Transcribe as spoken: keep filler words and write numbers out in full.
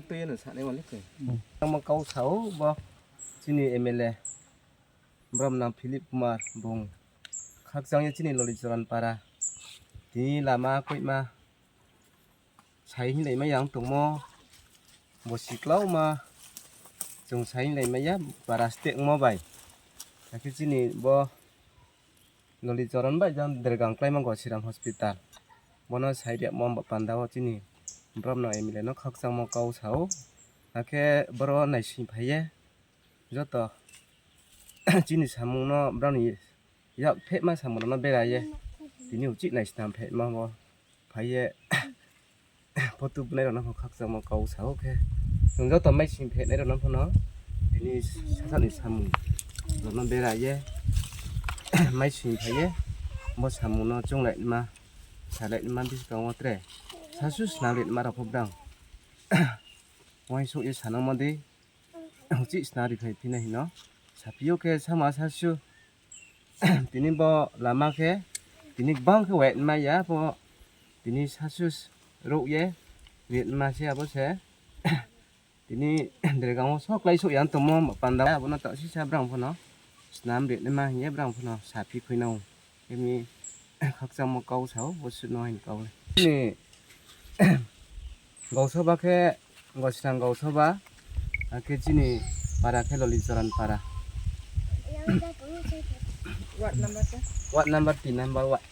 Twi no sanai malik se. Tamo kau sao bo chini M L A. Borom nang Philip Kumar bung khakchangya chini Lolichoran para. Tini lama koima sai hinlai ma yang tongmo. Bo siklauma chwng sai hinlai ma ya para stek mo bai. Hakhe chini bo Lolichoran bai jang dergang klaima Gosiram hospital. Bono sai riyamo ba panda o chini boromno M L A no khakchangmo kau sao. Hakhe boro naising phaiye joto chini samungno boroni yak phema samungrokno beraye. Tini uchik naisnam phema bo phaiye. Photo bwnairokno pho khakchangma kau sao khe. Chwng joto maising phenairokno phano tini sasakni samung rokno beraye. Maising phaiye bo samungno chunglaima salaima biskango tre sasu snamritma rok pho bwdang. Uansukya sanangma di uchik snari phai phina hino. Sapio khe sama sasu. Tini bo lama khe tini bang khe wet ma ya bo tini sasus ruk ye rit ma se abo se tini dergang o sok lai sok yang tongmo panda abono ta sisa brang phano snam rit ma hiye brang phano sapi khuinao emi khakchangmo kau sao bo sutno hin kau le. Ni Gausoba khe Gosrang Gausoba, hakhe chini para khe Lolichoran para. Ward number khe? Ward number tin number ward.